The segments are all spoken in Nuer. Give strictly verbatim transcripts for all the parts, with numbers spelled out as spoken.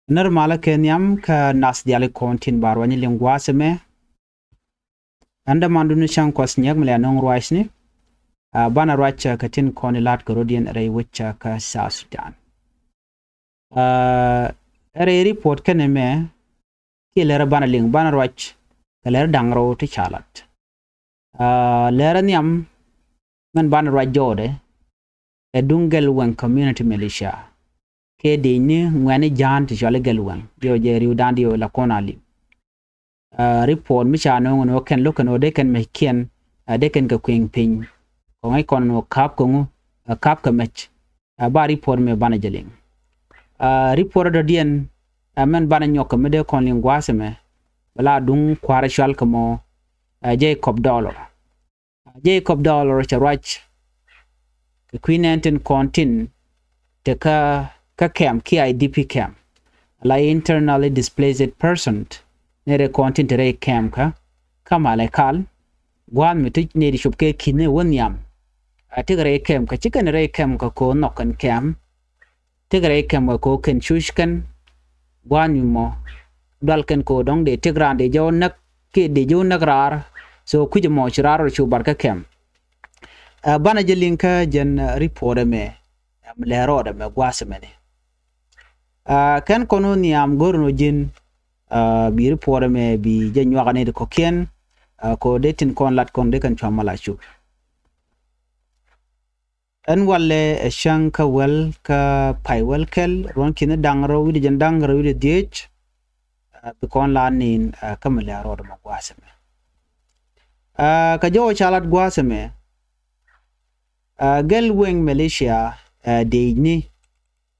Nɛr malä kɛ nhiam kä nath diaal kɔn tin ba ruacni liŋ gua̱a̱th ɛmɛ. Ɛn dämandun ni cäŋ kuɔth nyɛk mi lɛ nöŋ ruacni. Banɛ ruac kɛ tin kɔn i la̱t kɛ rɔ̱diɛn rɛy wec kä South Sudan. Ɛ rɛy report kɛn ɛmɛ kiɛ lɛr banɛ liŋ, banɛ ruac kɛ lɛr da̱ŋ rɛw ti ca lat. Lɛr nhiam mɛn banɛ ruac jɔɔdɛ ɛ duŋ Gɛl Wɛŋ Community Militia kɛ dec ni ŋuɛ̈ni ja̱a̱n ti cɔali Gɛl Wɛŋ, diɛw jɛ ri̱wdan diɛw la kɔn a liŋ. Report mi ca nööŋ ni wä kɛn lo̱k kɛn wä dee kɛn mɛc kiɛn, dee kɛn kɛ kui̱ŋ piny kɔ ŋäc kɔn ni wä ka̱p kɛ ŋu, ka̱p kɛ mɛc. Ba report mɛ banɛ jɛ liŋ. Report dɔ̱diɛn mɛn banɛ nyɔk kɛ mi dee kɔn liŋ gua̱a̱th ɛmɛ bɛ la duŋ kua̱r cual kɛ mɔ Jacob Dollar. Jacob Dollar cɛ ruac kɛ kui̱ nɛn tin kɔn tin te kä, kä camp kiɛ I D P camp, la internally displaced person, ni rɛy kɔn tin te rɛy camp kä, kä Malakal, gua̱a̱th mi ti nɛy ti cop kɛ ki̱n ni wä nhiam. Ɛ tekɛ rɛy camp kä, ci kɛn rɛy camp kä ko̱ nhɔk kɛn camp. Tekɛ rɛy camp kä ko̱ kɛn cuc kɛn gua̱a̱th mi mɔ dual kɛn ko̱ dɔ̱ŋ dee tek raan dee jɛ wä näk kiɛ dee jɛ wä näk raar. So kui̱c mɔ ci raar rɔ cu bar kä camp. Banɛ jɛ liŋ kä jɛn report ɛmɛ, ɛm lɛ rɔɔdɛ mɛ gua̱a̱th ɛmɛni. Kɛn kɔn wä nhiam go̱r ni wä ji̱n bi report ɛmɛ bi jɛ nyuak ni ti kɔ̱kiɛn. Kɔ dee tin kɔn lat kɔn dee kɛn cua mal a cuk. Ɛn walɛ ɛ cäŋ kä wäl kä pay wäl kɛl ruɔ̱n ki̱n da̱ŋ rɛw wi̱cdɛ jɛn da̱ŋ rɛw wi̱cdɛ dhiec. Bi kɔn la nin kä mi lɛ rɔɔdɛ mɛ gua̱a̱th ɛmɛ. Kä jɔwä ca lat gua̱a̱th ɛmɛ. Gɛl Wɛŋ Militia dec ni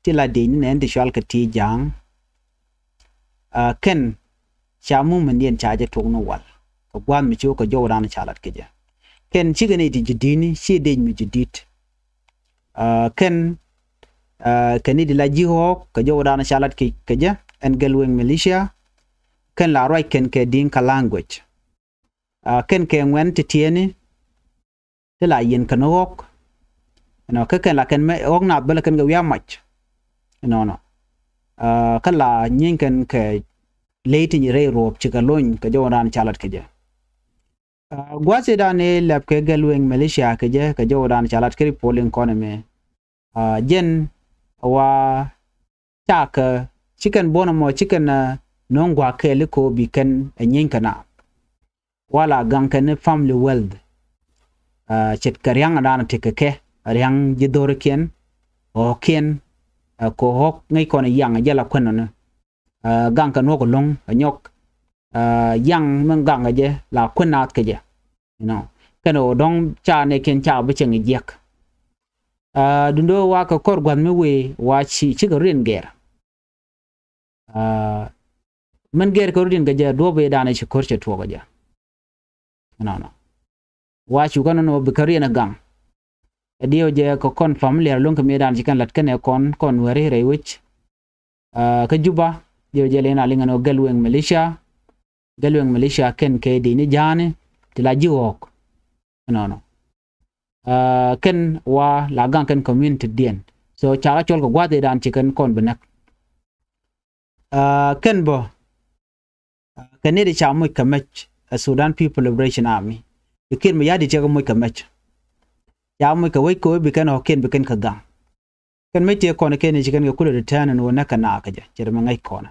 ti la dec ni nɛn ti cual kɛ ti ja̱a̱ŋ. Kɛn ca mumɛn diɛn ca jɛ tuɔk ni wal kɛ gua̱a̱th mi ci wä kɛ jɔwdan ca lat kɛ jɛ. Kɛn cikɛ ni ti ji̱ di̱t ni ci dec mi ji̱ di̱t. Kɛn kɛ ni di la ji̱ ɣɔɔk kɛ jɔwdan ca lat kɛ jɛ ɛn Gɛl Wɛŋ Militia. Kɛn la ruac kɛn kɛ Dinka language. Kɛn kɛ ŋuɛn ti tiɛni ti la yiɛn kɛn ɣɔk. Ɛnɔ kä kɛn la kɛn mɛ ɣɔk nath bä la kɛn kɛ wi̱i̱ a mac. Ɛnɔnɔ kä la nyieeny kɛn kɛ ley ti rɛy ruɔp cikɛ lony kɛ jɔwdan ca lat kɛ jɛ. Gua̱thidan ëë lɛp kɛ Gɛl Wɛŋ Militia kɛ jɛ kɛ jɔwdan ca lat kɛ report liŋ kɔn ɛmɛ. Jɛn wa cakɛ ci kɛn buɔ̱n ɛmɔ ci kɛn no̱o̱ŋ gua̱a̱k kɛɛl i̱ ko̱o̱p bi kɛn ɛ nyieeny kɛ na. Wala gaŋ kɛn ni family wealth. Ce̱tkɛ ria̱ŋ ɛ da̱a̱n tekɛ kɛ ria̱ŋ ji̱ dho̱rikiɛn ɣɔ̱kiɛn. Kɛ ɣɔ̱k ŋäc kɔn yaŋ jɛ la kuɛn nɔni. Gaŋ kɛ nuɔ̱k ɛlɔ̱ŋ ɛ nyɔk. Yaŋ min gaŋ kɛ jɛ la kuɛn naath kɛ jɛ. Inɔ kɛn ɣöö dɔ̱ŋ ca nɛɛkiɛn ca bi cieŋ jiɛk. Duundɛ wa kɛ kɔr gua̱th mi wëë wa ci cikɛ riɛn gɛr. Min gɛr kɛ rut in kɛ jɛ duɔ̱p ëëdan ci ko̱r cɛ tuɔɔk kɛ jɛ. Nɔnɔ wa cukɛ nɔnɔ bi kä riɛn ɛ gaŋ. Ɛ diɛw jɛ kɛ kɔn familiar lo̱ŋ kɛ mëëdan ci kɛn lat kɛn ɛ kɔn kɔn weri rɛy wec. Kä Juba diɛw jɛ lɛn a liŋ ɛn ɔ Gɛl Wɛŋ Militia. Gɛl Wɛŋ Militia kɛn kɛ dini ja̱a̱ni ti la ji̱ ɣɔɔk. Nɔnɔ kɛn wa la gaŋ kɛn community diɛn. So ca kä cɔl kɛ gua̱th ëëdan ci kɛn kɔn bi näk. Kɛn bä kɛ nɛy ti ca moc kɛ mɛc ɛ Sudan People Liberation Army. I̱ Kiir Mayardit cɛ kɛ moc kɛ mɛc. Ca moc kɛ wec kɛ wec bi kɛn ɣɔ̱kiɛn bi kɛn kɛ gaŋ. Kɛn mɛc tëë kɔn kɛn ci kɛn kɛ kulɛ return ɛn ɣöö näk kɛ naak kɛ jɛ cɛ rɛ mɛ ŋäc kɔn.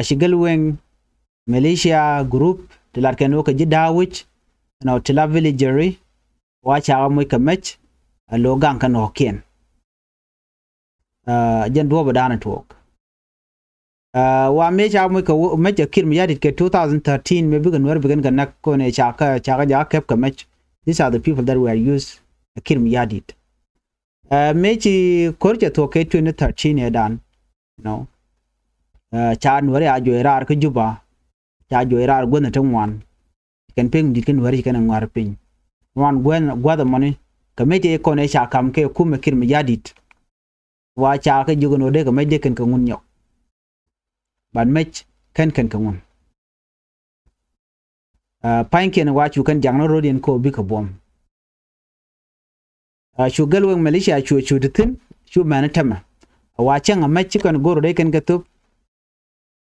Ci Gɛl Wɛŋ Militia group ti lat kɛn ɣöö kɛ ji̱ da̱a̱ wi̱c ɛn ɣöö ti la villageri wa ca kɛ moc kɛ mɛc ɛ lo̱o̱ gaŋ kɛn ɣɔ̱kiɛn. Jɛn duɔ̱ɔ̱p ɛ da̱a̱n ɛ tuɔɔk. Wa mëë ca moc kɛ mɛc ɛ Kiir Mayardit kɛ two thousand thirteen mëë bikɛ Nuɛr bikɛn kɛ näk kɔn ɛ ca kä ca kä jakä kɛp kɛ mɛc. These are the people that were used ɛ Kiir Mayardit. Mëë ci ko̱r cɛ thuɔ̱k kɛ twenty thirteen ëëdan. Ca Nuɛr a juɔc raar kä Juba. Ca juɔc raar guänh ɛ ti ŋuan. Kɛn pek mi di̱t kä Nuɛr ci kɛn ɛ ŋuar piny. Ŋuan guäth gua̱th ɛmɔni kɛ mec tëë kɔn ëë ca ka̱m kɛ kumɛ Kiir Mayardit. Wa ca kɛ jiök ɛn ɣöö dee kɛ mɛc dee kɛn kɛ ŋun nyɔk. But mɛc kɛn kɛn kɛ ŋun. Pa̱nykiɛn wa cu kɛn jaŋni ro̱diɛn kɛ ɣöö bikɛ buɔ̱m. Cu Gɛl Wɛŋ Militia cu cu ti thi̱n cu mɛni tämɛ. Wa cäŋ a mec ci kɛn go̱r dee kɛn kɛ thop.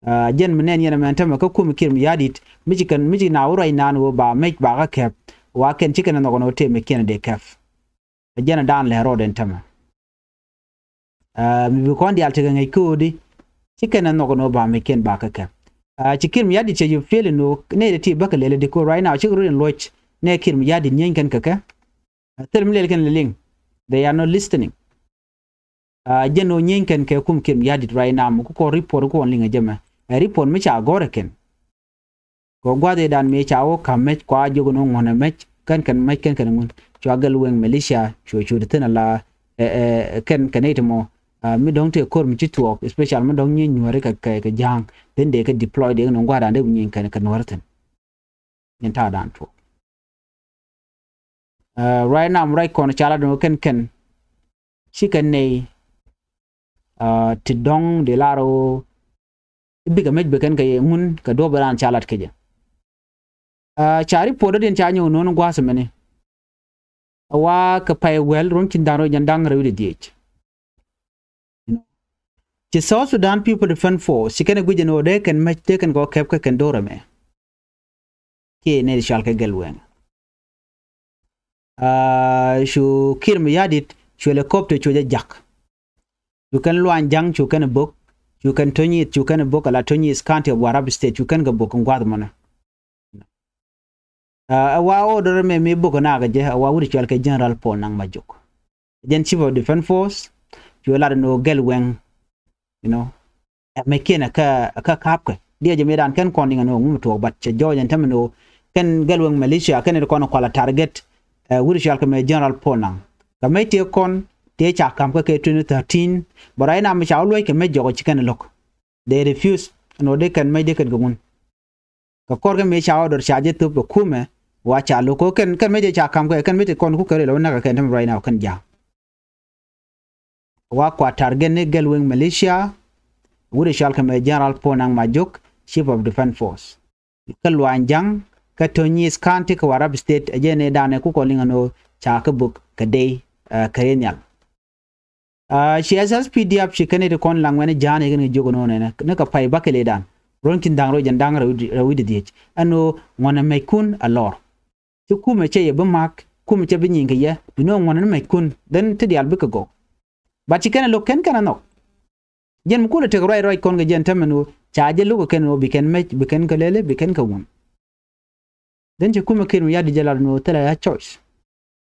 Aa, jɛn mi nɛn yɛn ɛmɛn tämɛ kä kum Kiir Mayardit mi ci kɛn, mi ci na wä ruac naan ɣöö ba mec ba kä kɛp. Wa kɛn ci kɛn ɛ nhɔk ɛn ɣöö tëë mec kiɛn dee kɛp. Ɛ jɛn ɛ daan lɛ rɔɔdɛ ɛn tämɛ. Aa, mi bi kɔn diaal tekɛ ŋäc köödi ci kɛn ɛ nhɔk ɛn ɣöö ba mec kiɛn ba kä kɛp. Aa, ci Kiir Mayardit cɛ yop fiel ɛn ɣöö nɛy ti bäkɛ lɛl ɛ di köör right now cikɛ rot in luɔc nɛ Kiir Mayardit nyieeny kɛn kɛ kɛ. Aa, thil mi lɛl kɛn lɛ liŋ. They are not listening. Aa, jɛn ɣöö nyieeny kɛn kɛ kum Kiir Mayardit right now mi ku kɔn report ku kɔn liŋ ɛ jɛ mɛ. Ɛ report mi ca gɔ̱r ɛ kɛn. Kɛ gua̱th ëëdan mëë ca wä ka̱m mec kua jiök ɛn ɣöö ŋuɔ̱nɛ mec kɛn kɛn mec kɛn kɛn ŋun cua Gɛl Wɛŋ militia cua cot thi̱n ala. Ɛ, ɛ, kɛn kɛn nɛy ti mɔ, aa, mi dɔ̱ŋ tëë ko̱r mi ci thuɔɔk, especially mi dɔ̱ŋ nyieny nyuääri kɛ, kɛ, kɛ ja̱a̱ŋ. Then dee kɛ deploy dee kɛ nöŋ gua̱a̱thdan dee bi nyieny kɛn kɛ nuäär thi̱n. Nyin ta̱a̱dan tuɔɔk. Aa, right now mi ruac kɔn ca lat ɛn ɣöö kɛn kɛn ci kɛn nɛy, aa, ti dɔ̱ŋ dee lar ɣöö bikɛ mec bi kɛn kɛ ŋun kɛ duɔ̱p ëëdan ca lat kecɛ. Aa, ca report dɔ̱diɛn ca nyɔk no̱o̱ŋ gua̱a̱th mɛni. Ɛ wa kɛ pay wäl ruɔ̱n ci̱n da̱ŋ rɛw jɛn da̱ŋ rɛw wi̱cdɛ dhieec. Ci South Sudan People Defense Force ci kɛn ɛ guic ɛn ɣöö dee kɛn mec dee kɛn kɔ kɛp kä kɛn do̱r ɛmɛ. Kiɛ nɛy ti cɔal kɛ Gɛl Wɛŋ. Aa, cu Kiir Mayardit cu helicopter cu jɛ jak. Cu kɛn Luany Jaŋ cu kɛn bök. Cu kɛn Tony East cu kɛn bök, ala Tony East County of Warrap State cu kɛn kɛ bök in gua̱a̱th mɔnɛ. Aa, ɛ wa order mɛ mi bök in nakä jɛ, ɛ wa wi̱cdɛ cɔal kɛ General Paul Nang Majok. Jɛn Chief of Defense Force cu lat ɛn ɣöö Gɛl Wɛŋ, you know, ɛ mec kiɛn ɛ kä, ɛ kä ka̱pkɛ. Diɛ jɛ mëëdan kɛn kɔn liŋ ɛn ɣöö ŋu mi tuɔɔk, but cɛ jɔɔc ɛn tämɛ ɛn ɣöö kɛn Gɛl Wɛŋ militia kɛn ɛ kɔn ɛ kual ɛ target, ɛ, wi̱cdɛ cɔal kɛ mɛ General Paul Nang. Kɛ mec tëë kɔn tëë ca ka̱m kä kɛ twenty thirteen, but right now mi ca wä luɔ̱c kɛ mec jɔk ɛ ci kɛn ɛ lo̱k. They refuse ɛn ɣöö dee kɛn mec dee kɛn kɛ ŋun. Kɛ kɔr kɛ mëë ca order ca jɛ thop kɛ kumɛ, wa ca lo̱k kɛ kɛn, kɛn mec ca ka̱m kɛ, kɛn mec kɔn ku kɛ rɛl wä näk kɛ kɛn tämɛ right now kɛn ja̱a̱ŋ. Wa kua target ni Gɛl Wɛŋ militia, wi̱cdɛ cɔal kɛ mɛ General Paul Nang Majok, Chief of Defense Force. Kä Luany Jaŋ, kä Tony East County, kä Warrap State, ɛ jɛn ëëdan ɛ ku kɔn liŋ ɛn ɣöö ca kɛ bök kɛ dey, aa, kɛ rɛy nhial. Aa, ci S S P D F ci kɛn nɛy ti kɔn laŋ wɛn ja̱a̱n ɛ kɛn kɛ jiök ɛn ɣöö nɛnɛ, ni kɛ pay bäkɛl ëëdan. Ruɔ̱n ci̱n da̱ŋ rɛw jɛn da̱ŋ rɛw wi̱cdɛ dhieec. Ɛn ɣöö ŋuɔ̱nɛ mec kun a lɔr. Ci kumɛ cɛ yɛ bi ma̱a̱k, kumɛ cɛ bi nyieny kɛ yɛ, bi ni ɣöö ŋuɔ̱nɛ ni mec kun, then ti diaal bikɛ gɔw. But ci kɛn ɛ lo̱k kɛn kɛn ɛ nhɔk. Jɛn mi kulɛ tek ruac ruac kɔn kɛ jɛn tämɛ ɛn ɣöö ca jɛ lo̱k ɛ kɛn ɣöö bi kɛn mec, bi kɛn kɛ lɛli, bi kɛn kɛ wun. Then ci kumɛ Kiir Mayardit jɛ lat ɛn ɣöö thilɛ a choice.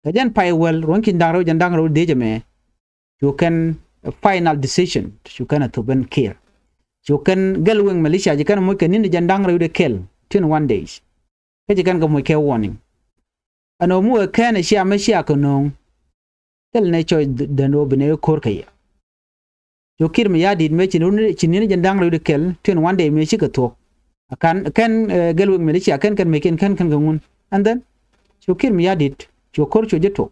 Kɛ jɛn pay wäl ruɔ̱n ci̱n da̱ŋ rɛw jɛn da̱ŋ rɛw dhieec ɛmɛ. Cu kɛn final decision, cu kɛn a thop ɛn Kiir. Cu kɛn Gɛl Wɛŋ militia ci kɛn a moc kɛ ni̱n jɛn da̱ŋ rɛw wi̱cdɛ kɛl, twenty one days. Kä ci kɛn kɛ moc kɛ warning. Ɛn ɣöö mi wee kɛn ɛ cia mɛ cia kɛ nööŋ. Thil nɛ choice dɛn ɣöö bi nɛ ko̱r kɛ yɛ. Cu Kiir Mayardit mëë ci ni̱n, ci ni̱n jɛn da̱ŋ rɛw wi̱cdɛ kɛl, twenty one day mëë cikɛ thuɔ̱k. A kan, kɛn, ɛ, Gɛl Wɛŋ militia, kɛn, kɛn mec kiɛn, kɛn, kɛn kɛ ŋun. And then, cu Kiir Mayardit, cu ko̱r cu jɛ tuɔk.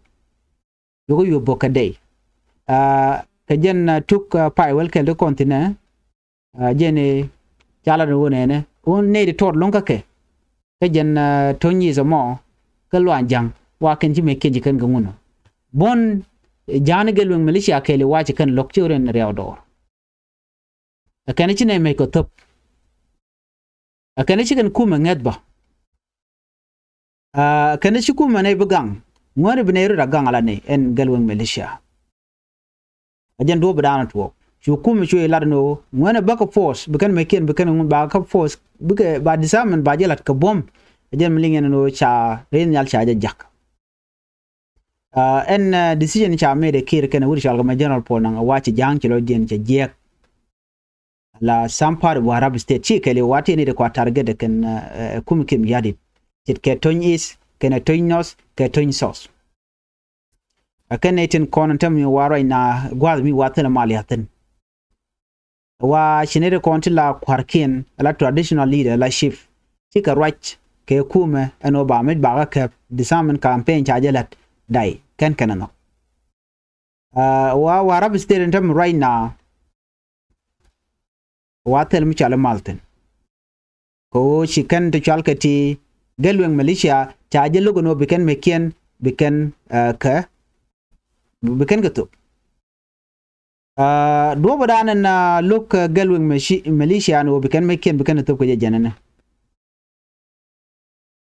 Cu kɛ yuɔp bok kɛ dey. Aa, kɛ jɛn, aa, tuk, aa, pay wäl kɛl ti kɔn thi̱n ɛ. Aa, jɛn i̱ ca lat ni wun ɛnɛ. Wun nɛy ti tɔt lo̱ŋ kä kɛ. Kä jɛn, aa, Tony East ɛmɔ. Kä Luany Jaŋ. Wa kɛn ci mec kiɛn ci kɛn kɛ ŋun ɔ. Buɔ̱n, ɛ, ja̱a̱n i̱ Gɛl Wɛŋ militia kɛɛli wa ci kɛn lo̱k ci ɣöö rɛn riaw dɔɔr. Ɛ kɛn i̱ ci nɛy mec kɛ thöp. Ɛ kɛn i̱ ci kɛn kumɛ ŋäth bä. Aa, kɛn i̱ ci kumɛ nɛy bi gaŋ. Ŋuäär i̱ bi nɛy röt a gaŋ ala nɛy ɛn Gɛl Wɛŋ militia. A jɛn duɔ̱ɔ̱p bi da̱a̱n a tuɔɔk. Cu kumɛ cu i̱ lat ni ɣöö ŋuäär i̱ bäkɛ force, bi kɛn mec kiɛn, bi kɛn ŋun ba kä force, bikɛ ba disarmament ba jɛ lat kɛ buɔ̱m. A jɛn mi liŋ yɛn ni ɣöö ca rɛy nhial ca jɛ jak. Aa, ɛn, aa, decision ca made ɛ Kiir kɛn ɛ wi̱cdɛ cɔal kɛ mɛ General Paul Nang ɛ wa ci ja̱a̱ŋ ci lɔcdiɛn cɛ jiɛɛk. La some part of Warrap State ci kɛɛli wa ti ni ti kua target kɛn, aa, ɛ, kum Kiir Mayardit. Ce̱tkɛ Tony East, kɛnɛ Tony North, kɛ Tony South. Ɛ kɛn nɛy tin kɔn in täämɛ mi wa ruac na gua̱a̱th mi wa thilɛ mal ya̱thi̱n. Wa ci nɛy ti kɔn ti la kua̱rkiɛn, la traditional leader, la chief. Cikɛ ruac kɛ kumɛ ɛn ɣöö ba mec ba kä kɛp, disarmament campaign ca jɛ la̱t day, kɛn kɛn ɛ nhɔk. Aa, wa, Warrap State in täämɛ right now. Wa thil mi cɔal i̱ mal thi̱n. Kɛ ɣöö ci kɛn ti cɔal kɛ ti Gɛl Wɛŋ militia, ca jɛ lo̱k ɛn ɣöö bi kɛn mec kiɛn, bi kɛn, aa, kɛ, bi kɛn kɛ thop. Aa, duɔ̱ɔ̱p ɛ da̱a̱n ɛn, aa, lo̱k, aa, Gɛl Weng militia ni ɣöö bi kɛn mec kiɛn bi kɛn ɛ thöp kɛ jɛ jɛn ɛnɛ.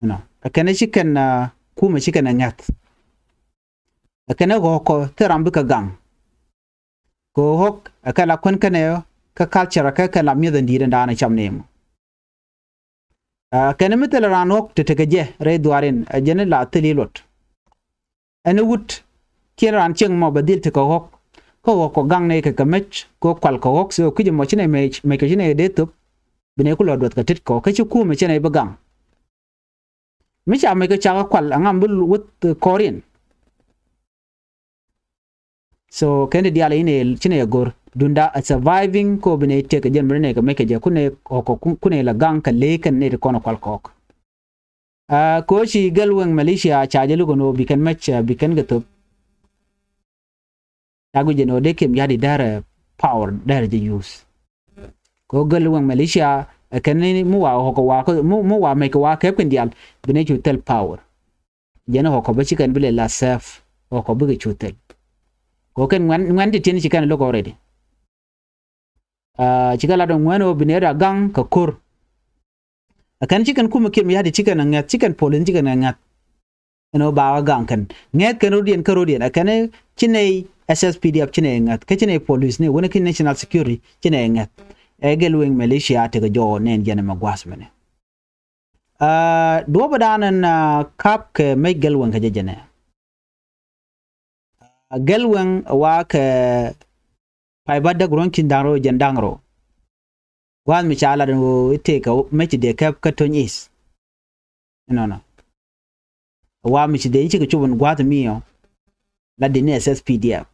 Ɛnɔ ɛ kɛn ɛ ci kɛn, aa, kumɛ ci kɛn ɛ ŋäth. Ɛ kɛn ɛ ɣɔ̱ɔ̱k kɔ thil ram bikɛ gaŋ. Kɛ ɣɔ̱ɔ̱k ɛ kɛ la kuän kɛn ɛ kä culture ɛ kɛ kɛ la mi̱eth ɛn di̱i̱t ɛn da̱a̱n ɛ cam ni ɛmɔ. Aa, kɛn mi thilɛ raan ɣɔ̱k ti tekɛ jɛ rɛy dhuaarin ɛ jɛn la thil i̱ luɔt. Ɛn i̱ wut kiɛn raan cieŋ mɔ bɛ dhil tekɛ ɣɔ̱k. Kä ɣɔ̱k kɔ gaŋ nɛy kɛ kɛ mec kɛ kual kɛ ɣɔ̱k. So ki̱cɛ mɔ ci nɛy mec, mec kɛ ci nɛy dee thöp. Bi nɛy ku lɔ duɔth kɛ tet kɔ kä ci kumɛ ci nɛy bi gaŋ. Mi ca mec kɛ cakɛ kual ɛŋa mi bi wut kɔɔriɛn. So kɛn ti diaal inɛ ci nɛ yɛ go̱r dunda a surviving ko bi nɛ tëk jɛn mi nɛ kɛ mec kɛ jɛ kunɛ ɔkɔ kunɛ la gaŋ kɛ ley kɛn nɛ ti kɔn kual kɔk. Aa, ko ci Gɛl Weng militia ca jɛ lukɛ nɔ bi kɛn mec, aa, bi kɛn kɛ thöp. Ca guic jɛ nɔ dee kem yadi dɛrɛ power dɛrɛ jɛ use. Ko Gɛl Weng militia ɛ kɛn ni mi wa ɔkɔ wa mi wa mec kɛ wa kɛp kɛn diaal bi nɛ cu thil power. Jɛn ɣɔkɔ bä ci kɛn bi lɛ la sɛf ɣɔkɔ bikɛ cu thil. Kɛ ɣöö kɛn ŋuɛ̈n, ŋuɛ̈n ti tiɛn ci kɛn lo̱k already. Aa, ci kɛ lat ɣöö ŋuɛ̈n ɣöö bi nɛy rɔ gaŋ kɛ ko̱r. Ɛ kɛn ci kɛn kumɛ kiɛm ya̱t ci kɛn ɛ ŋäth, ci kɛn police ci kɛn ɛ ŋäth. Ɛn ɣöö ba ɣä gaŋ kɛn ŋäth kɛn rɔ̱diɛn kä rɔ̱diɛn ɛ kɛn ci nɛy S S P D F ci nɛy ŋäth kä ci nɛy police ni wänä ki national security ci nɛy ŋäth. Ɛ Gɛl Weng militia tekɛ jɔɔk nɛn jɛn ɛmɛ gua̱a̱th mɛnɛ. Aa, duɔ̱ɔ̱p ɛ da̱a̱n ɛn, aa, kap kɛ mec Gɛl Weng kɛ jɛ jɛnɛ. Aa, Gɛl Weng ɛ wa kɛ pay bädäk ruɔ̱n ki̱n da̱ŋ rɛw jɛn da̱ŋ rɛw. Gua̱a̱th mi ca lat ɛn ɣöö i̱ tëëkɛ mec ci dee kɛp kä Tony East. Ɛnɔnɔ. Ɛ wa mi ci dee i̱ cikɛ cop ɛn gua̱a̱th mi ɔ. La dee ni S S P D F.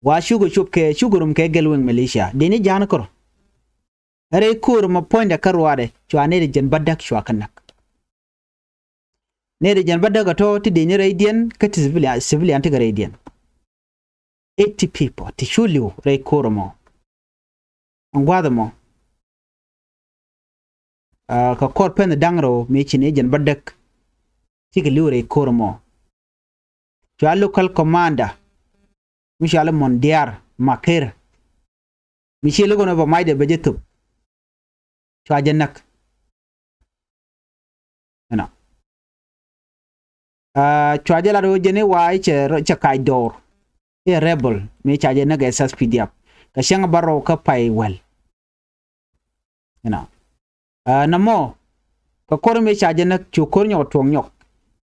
Wa cukɛ cop kɛ cukɛ rom kɛ Gɛl Weng militia dee ni ja̱a̱n kärɔ. Rɛy ko̱r mɔ puɔ̱nydɛ kä ruaadɛ cua nɛy ti jɛn bädäk cua kä näk. Nɛy ti jɛn bädäk ɛ tɔ̱ ti dee ni rɛydiɛn kä ti civilian, civilian ti kɛ rɛydiɛn. Eighty people ti cu li̱w rɛy ko̱r mɔ. Ɛn gua̱a̱th mɔ. Aa, kɛ kɔr pɛn da̱ŋ rɛw mi ci ni jɛn bädäk. Cikɛ li̱w rɛy ko̱r mɔ. Cua local commander mi cɔal i̱ Mɔn Diaar Maker. Mi ci lo̱k ɛn ɣöö bɛ macdɛ bɛ jɛ thöp. Cua jɛ näk. Ɛnɔ. Aa, cua jɛ lat ɣöö jɛn i̱ wa i̱ cɛ, cɛ kac dɔɔr. I̱ rebel mi ca jɛ näk S S P D F. Kɛ cäŋ bärɔw kä pay wäl. Ɛnɔ. Aa, nɔmɔ kɛ ko̱r mi ca jɛ näk cu ko̱r nyɔk tuɔɔk nyɔk.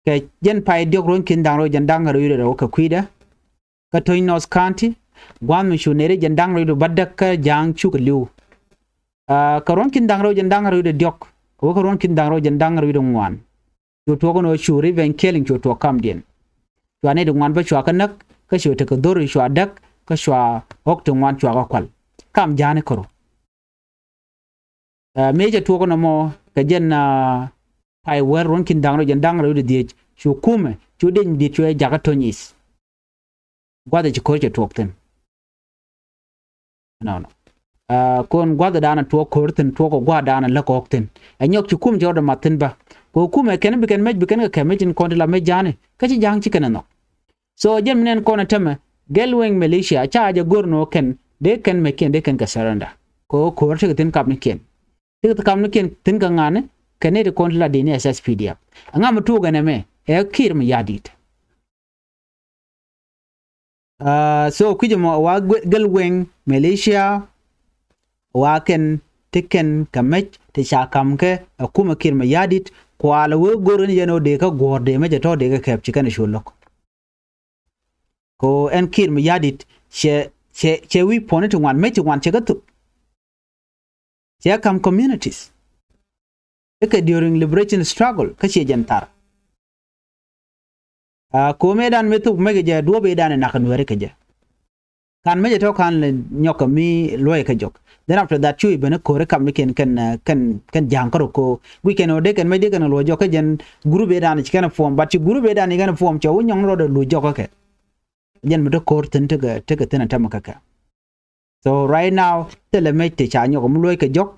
Kɛ jɛn pay diɔ̱k ruɔ̱n ki̱n da̱ŋ rɛw jɛn da̱ŋ rɛw wi̱cdɛ rɛw kɛ kui̱dɛ. Kä Tony North County gua̱a̱th mi cu nɛy ti jɛn da̱ŋ rɛw wi̱cdɛ bädäk kä ja̱a̱ŋ cukɛ li̱w. Aa, kɛ ruɔ̱n ki̱n da̱ŋ rɛw jɛn da̱ŋ rɛw wi̱cdɛ diɔ̱k kɛ wä kɛ ruɔ̱n ki̱n daŋ rɛw jɛn da̱ŋ rɛw wi̱cdɛ ŋuan. Cu tuɔɔk ɛn ɣöö cu revenge killing cu tuɔɔk kamdiɛn. Cua nɛy ti ŋuan bä cua kä näk kä cu tekɛ dho̱r cua däk kä cua ɣɔ̱k ti ŋuan cua kä kual. Kam ja̱a̱ni kärɔ̱. Ɛ, mëë cɛ tuɔɔk ɛn ɔmɔ kɛ jɛn, aa, pay wäl ruɔ̱n ki̱n da̱ŋ rɛw jɛn da̱ŋ rɛw wi̱cdɛ dhieec cu kumɛ cu dec mi di̱t cuɛ jakä Tony East. Gua̱th ɛ ci ko̱r cɛ tuɔɔk thi̱n. Nɔnɔ. Aa, kɔn gua̱th ɛ da̱a̱n ɛ tuɔɔk ko̱r thi̱n tuɔɔk ɛ gua̱th da̱a̱n ɛ läk kɔɔk thi̱n. Ɛ nyɔk ci kum cɛ rɔɔdɛ mat thi̱n bä. Kɛ kum ɛ kɛn bi kɛn mec bi kɛn kɛ kɛ mec in kɔn ti la mec ja̱a̱ni. Kä ci ja̱a̱ŋ ci kɛn ɛ nhɔk. So jɛn mi nɛn kɔn ɛ tämɛ Gɛl Weng militia ca jɛ go̱r nɔ kɛn dee kɛn mec kiɛn dee kɛn kɛ surrender. Kɛ ko̱r tekɛ thi̱n kapnikiɛn. Tekɛ kapnikiɛn thi̱n kɛ ŋa̱ni kɛ nɛy ti kɔn ti la dee ni S S P D F. Ɛŋa mi tuɔɔk ɛn ɛmɛ ɛ Kiir Mayardit. Aa, so kui̱c ɛmɔ wa Gɛl Weng militia wa kɛn ti kɛn kɛ mec ti ca ka̱m kɛ ɛ kumɛ Kiir Mayardit kualɛ wee go̱r in yɛn ɔ dee kä guɔ̱ɔ̱r dee mec ɛ tɔ̱ dee kɛ kɛp ci kɛn ɛ cu lo̱k. Kɛ ɛn Kiir Mayardit cɛ, cɛ, cɛ wi̱i̱ puɔ̱ni ti ŋuan mec ti ŋuan cɛ kä thuk. Cɛ ka̱m communities. Ikɛ during liberation struggle kä ciɛ jɛn thar. Aa, ko̱o̱m ëëdan mëë thuk mec kɛ jɛ duɔ̱ɔ̱p ëëdan ɛ nak kɛ nueeri kɛ jɛ. Kan mec ɛ tɔ̱ kan lɛ nyɔk kɛ mi luɔ̱c kɛ jɔk. Then after that cu i̱ ben ɛ ko̱o̱ri kapnikiɛn kɛn, aa, kɛn, kɛn ja̱a̱ŋ kärɔ ko̱o̱ guic kɛn ɣöö dee kɛn mec dee kɛn luɔ̱c jɔk kä jɛn group ëëdan ci kɛn ɛ form, but ci group ëëdan ci kɛn ɛ form cɛ wä nyɔŋ rɔɔdɛ luɔ̱c jɔk kä kɛ. Jɛn mi te ko̱r thi̱n tekɛ, tekɛ thi̱n a tämɛ kä kɛ. So right now thilɛ mec ti ca nyɔk mi luɔ̱c kɛ jɔk.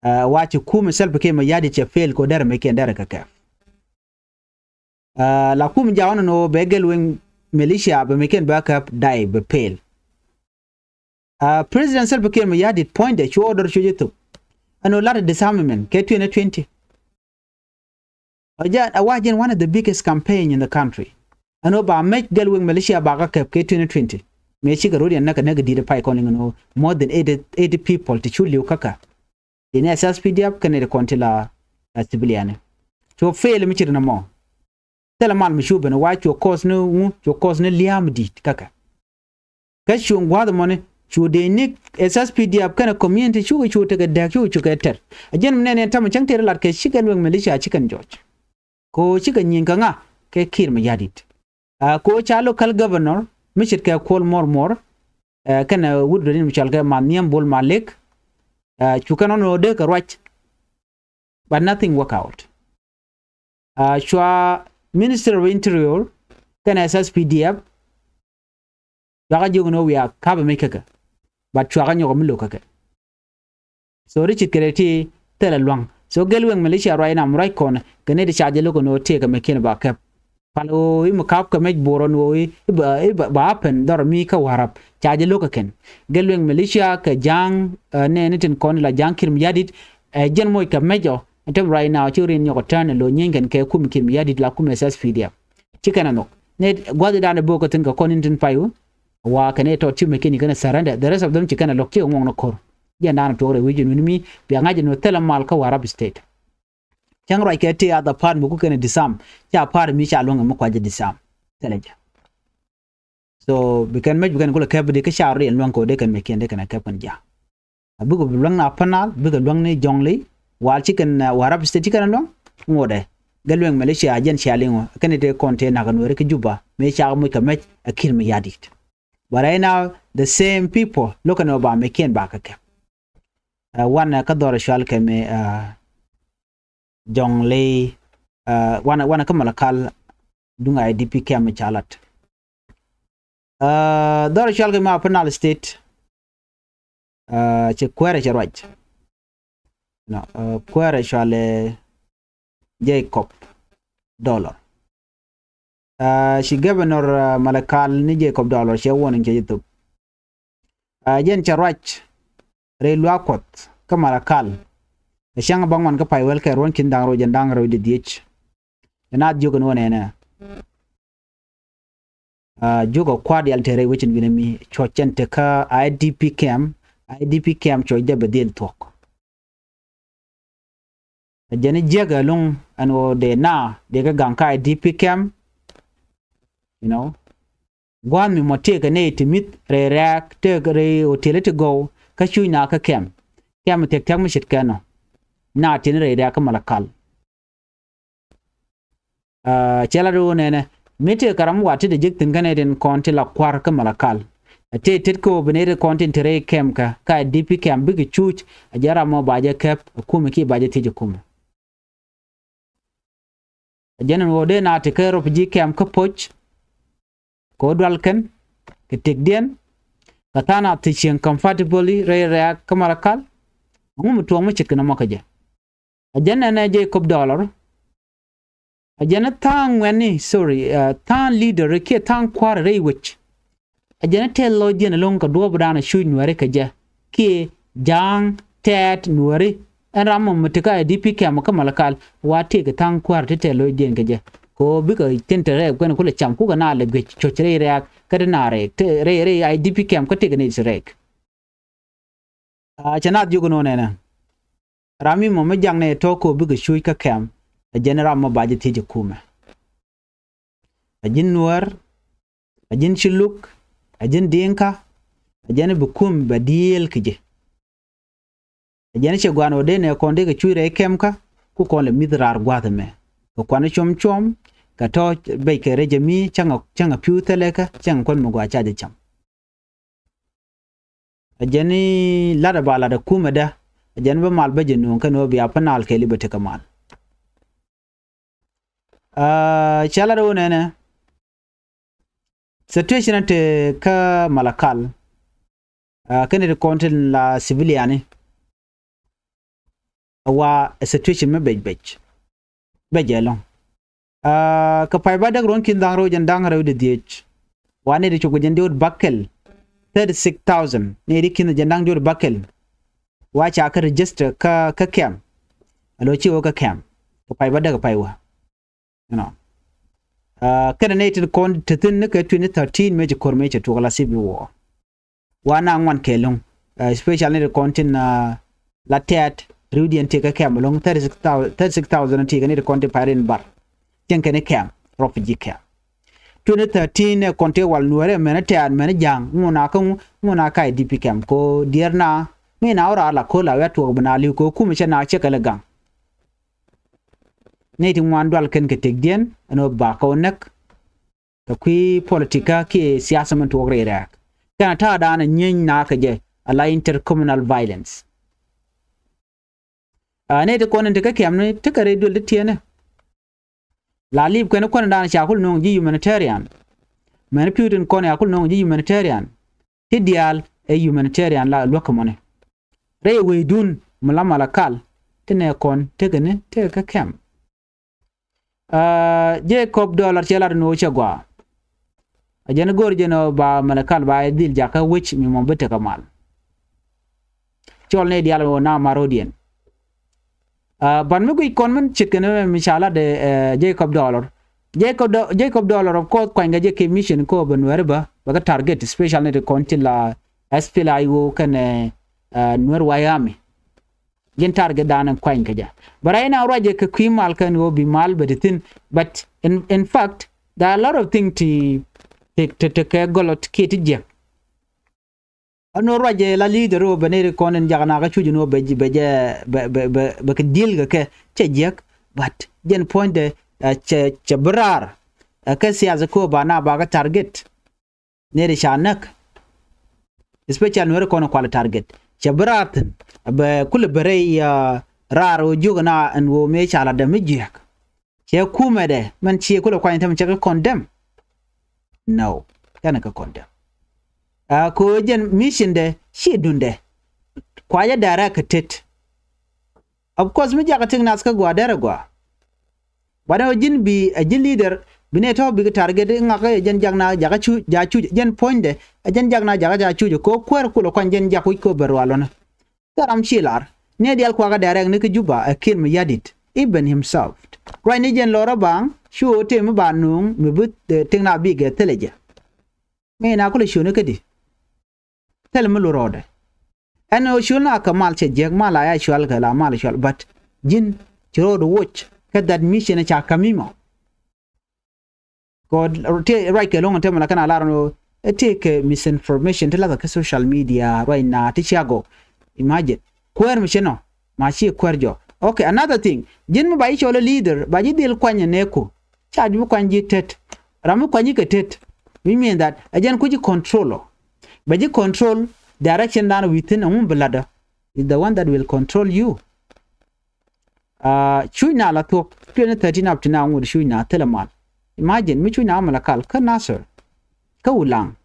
Aa, wa ci kumɛ Salva Kiir Mayardit cɛ fail kɛ ɣöö derɛ mec kiɛn derɛ kɛ kɛp. Aa, la kum jaw ni nɔ bɛ Gɛl Weng militia bɛ mec kiɛn bɛ kɛp day bɛ fail. President Salva Kiir Mayardit puɔ̱nydɛ cu order cu jɛ thop. Ɛn ɣöö la̱t disarmament kɛ twenty twenty. A jɛn, a wa jɛn one of the biggest campaign in the country. Ɛn ɣöö ba mec Gatwec militia ba kä kɛp kɛ twenty twenty. Mëë cikɛ ro̱d yɛn näk kɛ näk di̱t pay kɔn liŋ ɛn ɣöö more than eighty, eighty people ti cu li̱w kä kɛ. Ti ni S S P D F kɛnɛ ti kɔn ti la, la civilian. Cu fail mi ci ri nɔmɔ. Thilɛ mal mi cu ben wa cu cause ni ŋu, cu cause ni lia̱a̱m di̱t kä kɛ. Kä cu gua̱a̱th mɔni cu dee ni S S P D F kɛnɛ community cukɛ cu tekɛ dääk cukɛ cukɛ tɛr. A jɛn mi nɛn ɛn ta̱mɛ cäŋ tëë ri lat kɛ ci Gatwec militia ci kɛn jɔc. Kɛ ɣöö cikɛ nyieny kɛ ŋa? Kɛ Kiir Mayardit. Kɛ ɣöö ca local governor mi ce̱tkɛ Kuol Mɔr Mɔr kɛnɛ wut dɔ̱diɛn mi cɔalkɛ Manhiam Bol Malek. Cu kɛn ɣän ɣöö dee kɛ ruac. But nothing work out. Cua Minister of Interior kɛnɛ S S P D F. Cuakä jiök ni ɣöö wiaa ka̱pɛ mec kä kɛ. But cuakä nyɔk mi lo̱k kä kɛ. So ri ce̱tkɛ rɛy ti thilɛ lua̱ŋ. So Gatwec militia ruac nam ruac kɔn kɛ nɛy ti ca jɛ lo̱k ɛn ɣöö tëëkɛ mec kiɛn ba kɛp. Pal ɣöö i̱ mi ka̱p kɛ mec bo̱o̱r ɛn ɣöö i̱ ba, i̱ ba, ba happen dhɔr mi kä Warap. Ca jɛ lo̱k kä kɛn. Gatwec militia kɛ ja̱a̱ŋ nɛɛni tin kɔn la ja̱a̱ŋ Kiir Mayardit. Ɛ jɛn moc kɛ mec ɔ ɛn tɛm ruac nam ci rin nyɔk ɛ tɛn ɛ lo̱ nyieeny kɛn kɛ kum Kiir Mayardit la kum S S P D F. Ci kɛn ɛ nhɔk ni gua̱th i̱ da̱a̱n ɛ bo̱o̱k kä thi̱n kɛ kɔn in tin pay wä. Wa kɛn i̱ tɔt ci mec kiɛn i̱ kɛn ɛ surrender. The rest of them ci kɛn ɛ lo̱k ci kɛ ŋuɔ̱k ni ko̱r. Jɛn da̱a̱n ɛ tuɔɔk rɛy wi̱c in wi̱n mi bia ŋa̱c in wä thilɛ mal kä Warap State. Cäŋ ruac kɛ ti other part mi ku kɛn ɛ disarm. Ca part mi ca luäŋ ɛ mi kuac ɛ disarm. Thilɛ jɛ. So bi kɛn mec bi kɛn kulɛ kɛp di kä ca ruac in luäŋ kɛ wä dee kɛn mec kiɛn dee kɛn ɛ kɛp kɛn ja̱. A bikɛ luäŋ ni Upper Nile, bikɛ luäŋ ni Jonglei, wal ci kɛn Warap State ci kɛn luäŋ. Ŋotdɛ Gatwec militia a jɛn cia liŋ wä kɛn i̱ tëë kɔn tëë nak Nuɛri kä Juba mëë cak moc kɛ mec a Kiir Mayardit. But right now the same people lo̱k kɛn ɣöö ba mec kiɛn ba kä kɛp. Wanɛ kä dhɔr cual kɛ mi Jonglei, wanɛ, wanɛ kä Malakal duŋ I D P camp mi ca lat. Dhɔr cual kɛ mi Upper Nile State. Cɛ kuɛɛrɛ cɛ ruac. Kuɛɛrɛ cualɛ Jacob Dollar. Ci governor Malakal ni Jacob Dollar cɛ warning cɛ jɛ thop. Jɛn cɛ ruac rɛy luaak Kuɔth kä Malakal. Kɛ cäŋ bäŋuan kä pay wäl kɛ ruɔ̱n ki̱n da̱ŋ rɛw jɛn da̱ŋ rɛw di dhiec. Ɛ naath jiök ɛn wä nɛnɛ. Jiök ɛ kua̱r diaal te rɛy wecin wi̱nɛ mi cuɔ̱c cɛn te kä I D P camp, I D P camp cuɔ̱c dee bɛ dhil thuɔ̱k. Ɛ jɛn jiäk ɛlɔ̱ŋ ɛn ɣöö dee na dee kɛ gaŋ kä I D P camp. You know, gua̱a̱th mi mɔ tëëkɛ nɛy ti mi̱th rɛy rɛ̈ɛ̈k tëëkɛ rɛy hotel ti gɔw kä cuc na kä camp. Camp thiɛk thiɛk mi ce̱tkɛ nɔ na ti̱n rɛy rɛ̈ɛ̈k kä Malakal. Cɛ lat ɣöö nɛnɛ mi tëë kɛ ram wa ti dee jek thi̱n kä nɛy tin kɔn ti la kua̱r kä Malakal. Ɛ tëë tet kä ɣöö bi nɛy ti kɔn tin te rɛy kɛm kä kä I D P kɛm bikɛ cuuc. Ɛ jɛn ram mɔ ba jɛ kɛp ɛ kumɛ kiɛ ba jɛ thiec ɛ kumɛ. Ɛ jɛn ɛn ɣöö dee na te kä rɔp ji̱ kɛm kä poc. Kɛ ɣöö dual kɛn kɛ tëkdiɛn kɛ tha̱a̱ŋ a thiec cieŋ comfortably rɛy rɛ̈ɛ̈k kä Malakal. Ɛŋu mi tuɔɔk mi ce̱tkɛ nɔmɔ kä jɛ? Ɛ jɛn ɛn ɛ Jacob Dollar. Ɛ jɛn ɛ tha̱a̱ŋ ŋuɛ̈tni, sorry, tha̱a̱ŋ leader kiɛ tha̱a̱ŋ kua̱r rɛy wec. Ɛ jɛn ɛ tɛth lɔcdiɛn ɛlɔ̱ŋ kɛ duɔ̱ɔ̱pdan ɛ cuc Nuääri kɛ jɛ kiɛ Ja̱a̱ŋ, Tɛɛt, Nuääri. Ɛn ram mɔ mi te kä I D P kɛm kä Malakal wa tëëkɛ tha̱a̱ŋ kua̱r ti tɛth lɔcdiɛn kɛ jɛ. Kɛ ɣöö bikɛ tin te rɛɛk kuɛn kulɛ cam kukɛ na lɛ guic cuɔ̱c rɛy rɛ̈ɛ̈k kä ti na rɛɛk rɛy I D P kɛm kä tëëkɛ nɛy ti rɛɛk. Cɛ naath jiök ɛn ɣöö nɛnɛ ram mi mɔ mi jak nɛ tɔ̱ kɛ ɣöö bikɛ cuuc kä kɛm. Ɛ jɛn ram mɔ ba jɛ thiec ɛ kumɛ. Ɛ ji̱n Nuäär, ɛ ji̱n Culuk, ɛ ji̱n Diŋka, ɛ jɛn bi kum bɛ dieel kɛ ji̱. Ɛ jɛn cɛ gua̱a̱n ɣöö dee nɛ kɔn dee kɛ cuuc rɛy kɛm kä ku kɔn lɛ mi̱th raar gua̱a̱th ɛmɛ. Kɛ kuan cuɔm cuɔm kɛ tɔ̱ bec kɛ rɛc ɛmi cäŋ ɛ pi̱w thilɛ kä cäŋ ɛ kuän mi gɔaa ca jɛ cam. Ɛ jɛn i̱ lat ɛ ba lat ɛ kumɛdä. Ɛ jɛn bä mal bä jɛ nuɔ̱ŋ kɛn ɣöö bia pä naal kɛɛli bä tekɛ mal. Cɛ lat ɣöö nɛnɛ situation te kä Malakal. Kɛn ti kɔn tin la civiliani. Ɛ wa ɛ situation mi bec bec. Bec ɛlɔ̱ŋ. Kɛ pay ba däk ruɔ̱n ki̱n dha̱a̱ŋ rɛw jɛn da̱ŋ rɛw di dhiec. Wa ni di cuk jɛn di wut bakɛl. thirty six thousand ni ri kin jɛ naŋ jur bakɛl. Wa ca kä register kä kä kɛm. A lo ci wä kä kɛm kɛ pay ba däk pay wä. You know. Kɛnɛ ni tin kɔn ti thin ni kɛ twenty thirteen mëë ci kor mëë ci tuɔk la civil war. Wa na ŋuan kɛ loŋ, especially ni ti kɔn tin la tɛt riwdiɛn ti kɛ kɛm loŋ thirty six thousand ti kɛ ni ti kɔn ti pay rin bar. Cieŋ kɛ ni kɛm refugee kɛm. Twenty thirteen ɛ kɔn ti wal nuɔrɛ mɛn tɛt mɛn ja̱ŋ ŋun a kä ŋun a ka I D P kɛm ko diɛr na mi na wä ra la ko la wɛ tuɔk bi na liw ko kum cɛ na cɛ kɛ lɛ gaŋ. Ni ti ŋuan dual kɛn kɛ tëkdiɛn ɛn ɣöö ba kɛ wä näk. Kɛ kui̱ politika kiɛ siasa min tuɔk rɛy rɛɛk kɛn a ta̱a̱ daanɛ nyieny nakä jɛ a la intercommunal violence. A ni ti kɔn in ti kä kɛm ni ti kɛ rɛy duël ti tiɛnɛ. La lip kɛn kuɔn daanɛ ca kul no̱o̱ŋ ji̱ humanitarian. Mɛn pi̱w tin kɔn ya kul no̱o̱ŋ ji̱ humanitarian. Ti diaal ɛ humanitarian la luäk kɛ mɔni. Rɛy wecdun mi la Malakal ti nɛ kɔn tekɛ ni tekɛ kä kɛm. Jacob Dollar cɛ lat ni wä cɛ gua. A jɛn go̱r jɛn ɔ ba Malakal ba dhil jakä wec mi mɔ bi tekɛ mal. Cɔl ni dial wä na marodiɛn. Ban mi guic kɔn min ce̱tkɛ ni mi ca lat Jacob Dollar. Jacob Dollar of course kuanykɛ jɛ kɛ mission ko bɛ nuɛri bä bɛ kɛ target, especially ni ti kɔn ti la S P L A I O kɛnɛ nuɛr Wayami. Jɛn target dan in kuany kä jɛ. But right now ruacɛ kɛ kui̱ mal kɛn ɣöö bi mal bɛ ti thi̱n. But in, in fact there are a lot of thing ti ti ti kɛ gɔlɔ ti kiɛ ti jiɛk. Ɛn ɣöö ruacɛ la leader ɣöö bɛ neri kɔn in jak na kä cuc in ɣöö bɛ bɛ jɛ bɛ bɛ bɛ kɛ deal kɛ kɛ cɛ jiɛk. But jɛn puɔ̱nydɛ cɛ cɛ bi raar kɛ siasa kɛ ɣöö ba na ba kɛ target. Neri ca näk. Especially nuɛri kɔn kual target cɛ bi raar thi̱n. Bɛ kulɛ bɛ rɛy raar ɣöö jiök na ɛn ɣöö mëë ca la däm mi jiɛk. Cɛ kumɛdɛ mɛn ciɛ kulɛ kuany thɛm cɛ kɛ condemn. No, kɛn kɛ condemn. A ko jɛn mission dɛ ci dundɛ. Kuacɛ direct kɛ tet. Of course mi jakä tik nath kä gua derɛ gua. But ɛ ji̱n bi ɛ ji̱n leader bi nɛ tɔ̱ bikɛ target ŋakä ɛ jɛn jak na jakä cu ja cuc jɛn puɔ̱nydɛ ɛ jɛn jak na jakä ja cuc ko kuɛr kulɛ kuany jɛn jak wi̱c ko bɛ rual ɣɔnä. Thil ram ci lar ni dial kuakä direct ni kä Juba ɛ Kiir Mayardit even himself. Ruacni jɛn lɔrä baŋ cu ɣöö tëë mi ba nuŋ mi bi tëk na bikɛ thilɛ jɛ. Mi na kulɛ ciöni kädi. Thilɛ mi lu rɔɔdɛ. Ɛn ɣöö ciöl na kɛ mal cɛ jiäk mal a ya cual kɛ la mal cual but ji̱n ci rɔɔd woc kä that mission ca käm imɔ. Kɔ ti ruac kɛ lo̱ŋ tɛmɛ la kɛn a lar ni ɣöö ɛ ti kɛ misinformation ti lathɛ kä social media ruac na ti cia gɔw. Imagine kuäär mi ci nɔ ma ci kuäär jɔ. Okay, another thing, ji̱n mi ba ji̱ cɔl ɛ leader ba ji̱ dhil kuany ɛ nɛɛku. Ca ji̱ bi kuany ji̱ tet. Ram mi kuany ji̱ kɛ tet, which mean that ɛ jɛn ku ji̱ control ɔ. Bɛ ji̱ control direction dan within ɛŋu bi latdä is the one that will control you. Cuc na la thuɔ̱k twenty thirteen up to now ŋut cuc na thilɛ mal. Imagine mi cuc na Malakal kä Nasir kä Ulaŋ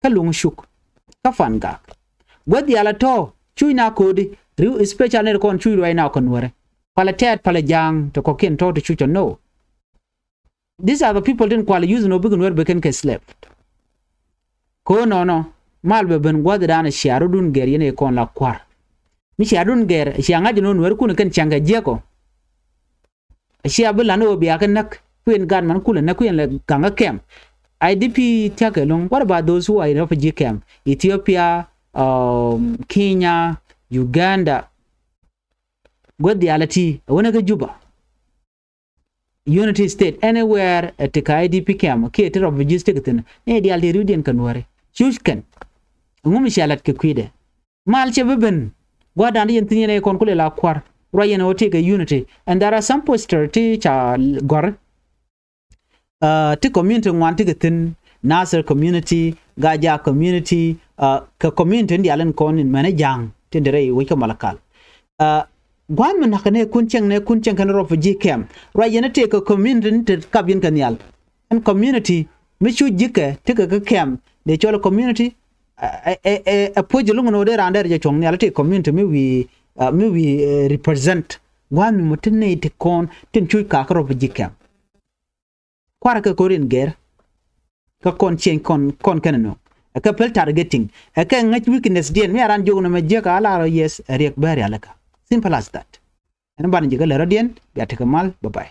kä Luŋ Cuk kä Pangak. Guäth diaal a tɔ̱ cuc na ko̱di riw especially ni kɔn cuc ruac na kɔn nuäri. Palɛ tɛɛt palɛ ja̱a̱ŋ ti kɔ̱kiɛn tɔ̱ ti cuc tɔ no. These are the people tin kual use no bikɛ nuɛr bikɛn kɛ slave. Ko nɔnɔ mal bɛ ben gua̱dhi dan cia rudun gɛr yɛn ɛ kɔn la kua̱r. Mi cia rudun gɛr cia ŋa̱c jɛ no nuɛr kun kɛn ciaŋ kɛ jiɛk ɔ. Cia bi lan ɔ bia kɛ näk kuiɛn gat man kulɛ näk kuiɛn lɛ gaŋ kä kɛm. I D P tiak kɛ loŋ, what about those who are in refugee camp? Ethiopia, Kenya, Uganda. Gua̱dhi ala ti ɛ wänɛ kä Juba. Unity State anywhere ɛ ti ka I D P camp kiɛ ti refugees ti kɛ thi̱n ni diaal ti riwdiɛn kɛ nuääri. Cuc kɛn ɛŋu mi cia lat kɛ kui̱dɛ. Mal cɛ bi ben gua̱a̱r da̱a̱n ti yɛn thi̱n yɛn ɛ kɔn kulɛ la kua̱r ruac yɛn ɛ wä ti kɛ unity. And there are some poster ti ca gɔ̱r. Ti community ŋuan ti kɛ thi̱n, Nasir community, Gaja community, kɛ community in diaal in kɔn in mɛn ɛ ja̱a̱ŋ tin te rɛy wec kä Malakal. Gua̱a̱th mi na̱k kɛ nɛ kun cieŋ nɛ kun cieŋ kɛn refugee camp ruac yɛn ɛ tëë kɛ community ni te kap yɛn kɛ nhial. Ɛn community mi cu ji̱kɛ tekɛ kä camp dee cɔl community. Ɛ puɔ̱c jɛ luŋ ni wä dee raan dee rɛ jɛ cuɔ̱ŋ nhial ɛ tëë community mi wi̱i̱ mi wi̱i̱ represent. Gua̱a̱th mi mɔ tin nɛ ti kɔn tin cuc kakä refugee camp. Kua̱rä kɛ ko̱r in gɛr kä kɔn cieŋ kɔn kɔn kɛn ɛnɔ. Ɛ kɛ pɛl targeting. Ɛ kɛ ŋäc weakness diɛn mi a ran jiök nɔmɔ jiäk a lar ɔ, yes, ɛ riɛk bɛ rialikä. Simple as that. Ɛn banɛ ji̱ kä lɛ rɔ̱diɛn, bia tekɛ mal. Bye bye.